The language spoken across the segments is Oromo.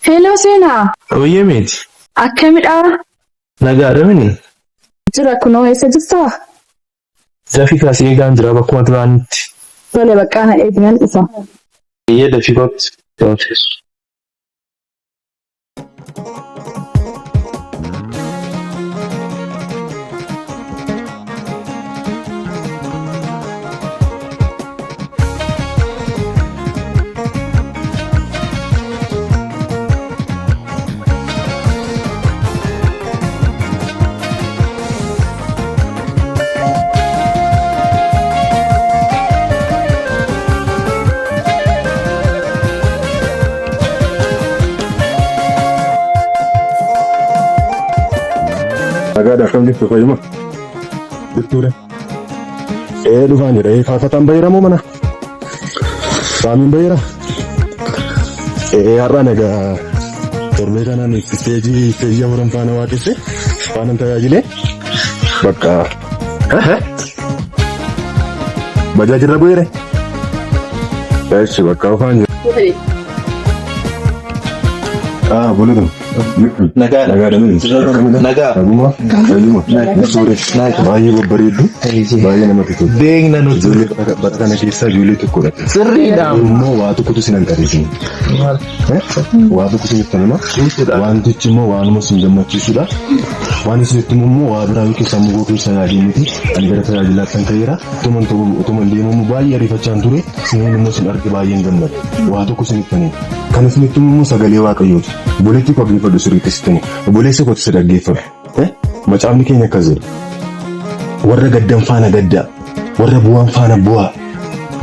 Hello Seenaa, Oyyee meeti. akkamidha? Nagaadha mini. Jira kunoo eessa jirtaa? Dafii kaasee eegaan jira bakkuma duraanitti. Tole baqqaa na eegi nan dhufa. Eeyyee dafii kottu. Nagaadha akkam jirtu fayyuma? Jirtuudha. Ee dhufaan jira. Ee faarfataan baheera moo mana? Saamiin baheera? Ee har'a nagaa torbee kanaan isteejii isteejii afuran faana waaqesse faanan tajaajile bakka bajaajirra bu'eere. Eeshi bakka dhufaan jira. Ah, boludo. Nagaadha. Nagaadha miti. Akkamidha? Nagaa. Naguma. Fayyuma. Suure. Baay'ee babbareeddu. Baay'ee namatti tolu. Beekna nuti. Ijoollee bakka kana keessaa ijoollee tokkodha. Sirriidha. Immoo waa tokkotu sin hanqateesin. Waa tokko isinitti hima. Wantichi immoo waanuma isin gammachiisudha. Waan isinitti himu immoo waa biraa yookiin sammuu koo keessa yaadee miti. Ani gara tajaajilaatti kan ka'eera. Utuman ta'u utuman deemamu baay'ee ariifachaan ture. Isiniin immoo isin arge baay'een gammade. Waa tokko isinitti hima. Kan isinitti himu immoo sagalee Waaqayyooti. Obboleettii koo dhaggeeffadhu sirriitti sitti hima. Obboleessa kootti si dhaggeeffadhu. Macaafni keenya akkas jedha. Warra gaddan faana gaddaa, warra bu'an faana bu'aa.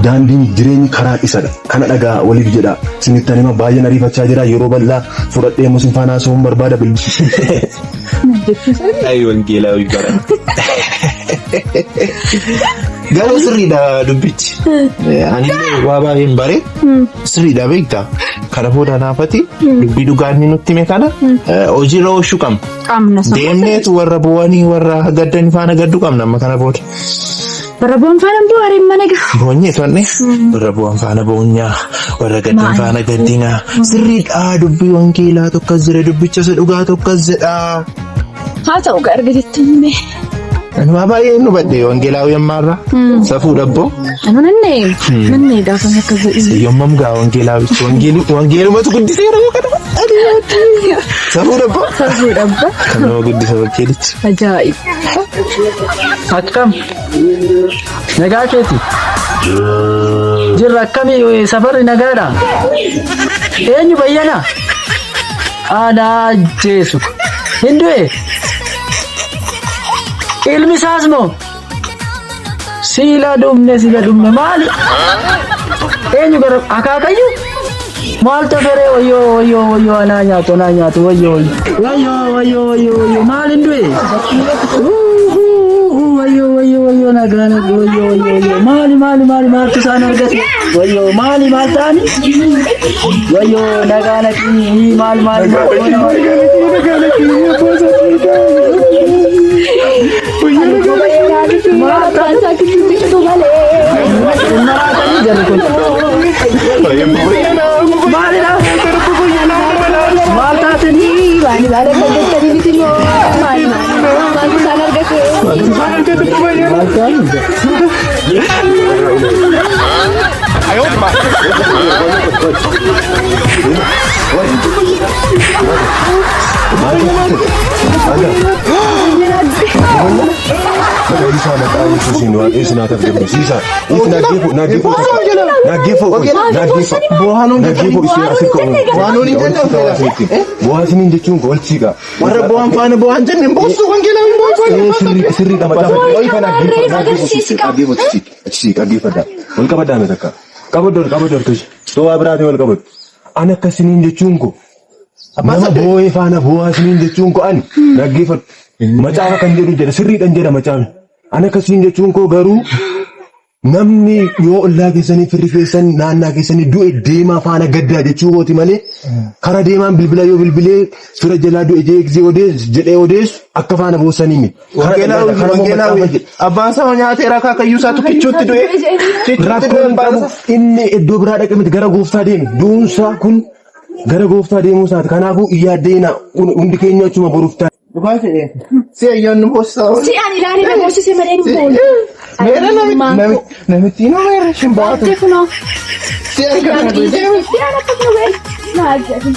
Daandiin jireenyi karaa isadha. Kana dhagaa waliif jedhaa. Isinittan hima baay'een ariifachaa jira. Yeroo bal'aa fudhadhee immoo isin faana haasa'uun barbaada. Ay wangeelaawii bara. Garuu sirriidha dubbichi. Anillee waa baay'een bare sirriidha beektaa. Kana booda naafati dubbii dhugaa inni nutti hime kana hojiirra oolchuu qabna. Qabna sana. Deemneetu warra bu'anii warra gaddanii faana gadduu qabna amma kana booda. Warra bu'an faana bu'aareen mana gaha. Boonyee to'anne warra bu'an faana boonyaa warra gaddan faana gaddinaa sirriidha dubbii wangeelaa tokkas jira dubbicha isa dhugaa tokkas jedha. Haa ta'u gaa argatetti himee. Ani waa baay'ee hin hubadhe wangeelaawii ammaarra safuu dhabboo. Anu nanne nanne gaafa akkas jedhu. Yommam gaa wangeelaawichi wangeelumatu guddiseera yoo kana. Safuu dhabboo. Safuu dhabba. Kan nama guddisa wangeelichi. Ajaa'ib. Akkam? Nagaa keeti? Jirra akkamii safarri nagaadha? Eenyu bayyana? Ana ajjeesu. Hin du'e? Ilmi isaas moo? Siila dhumne sila dhumne maali? Eenyu gara akaakayyu? Maal taferee wayyoo wayyoo wayyoo anaa nyaatu anaa nyaatu wayyoo wayyoo wayyoo wayyoo wayyoo maal hin du'e? Wayyoo wayyoo wayyoo nagaa nagaa wayyoo wayyoo wayyoo maali maali maali maaltu isaan argate? Wayyoo maali maal ta'ani? Wayyoo nagaa naqii maal maal maal maraatanii jarri kun. Maalidha? Maal taatanii? Maal taatanii? Isaa maqaa Yesuusiin waaqayyo isin haa tasgabbeessu. Isaa naaggeeffoo naaggeeffoo naaggeeffoo naaggeeffoo naaggeeffoo ishee asirra Bu'aa isiniin jechuun wal siiqa. Warra bu'aan faana bu'aan jenne hin boossu wangeelaawiin boossu. Sirrii sirriidha macaafa. Dhaggeeffadha. Wal qabadhaa mee takka. Qabaddu qabaddu harka ishee. Waa biraatiin wal qabaddu. Ani akka isiniin jechuun koo nama boo'ee faana boo'aa isiniin jechuun koo ani dhaggeeffadhu. Macaafa kan jedhu jedha sirriidhaan jedha macaafni. Ani akka isiniin jechuun koo garuu namni yoo ollaa keessanii firri keessan naannaa keessanii du'e deemaa faana gaddaa jechuu kooti malee kara deemaan bilbila yoo bilbilee fira jalaa du'e jee odeessu jedhee odeessu akka faana boossanii miti. Wangeelaawi abbaan isaa nyaateera akaakayyuu isaa kichuutti du'e. Kichuutti du'e Rakkoon abbaan qabu isaa. inni iddoo biraa dhaqe miti gara gooftaa deeme du'uunsaa kun Gara gooftaa deemuu isaati. Kanaafuu hin yaadda'inaa. Hundi keenya achuma boruuf ta'a. Dhugaa jedhee. Si ayyaanni boossaa. Si ani ilaalee na boosise malee hin boonu. Meera namittiin hoo meera shimbaatu. Kunoo. Si argaa Si ana akkasuma wayii. Na ajjeesu.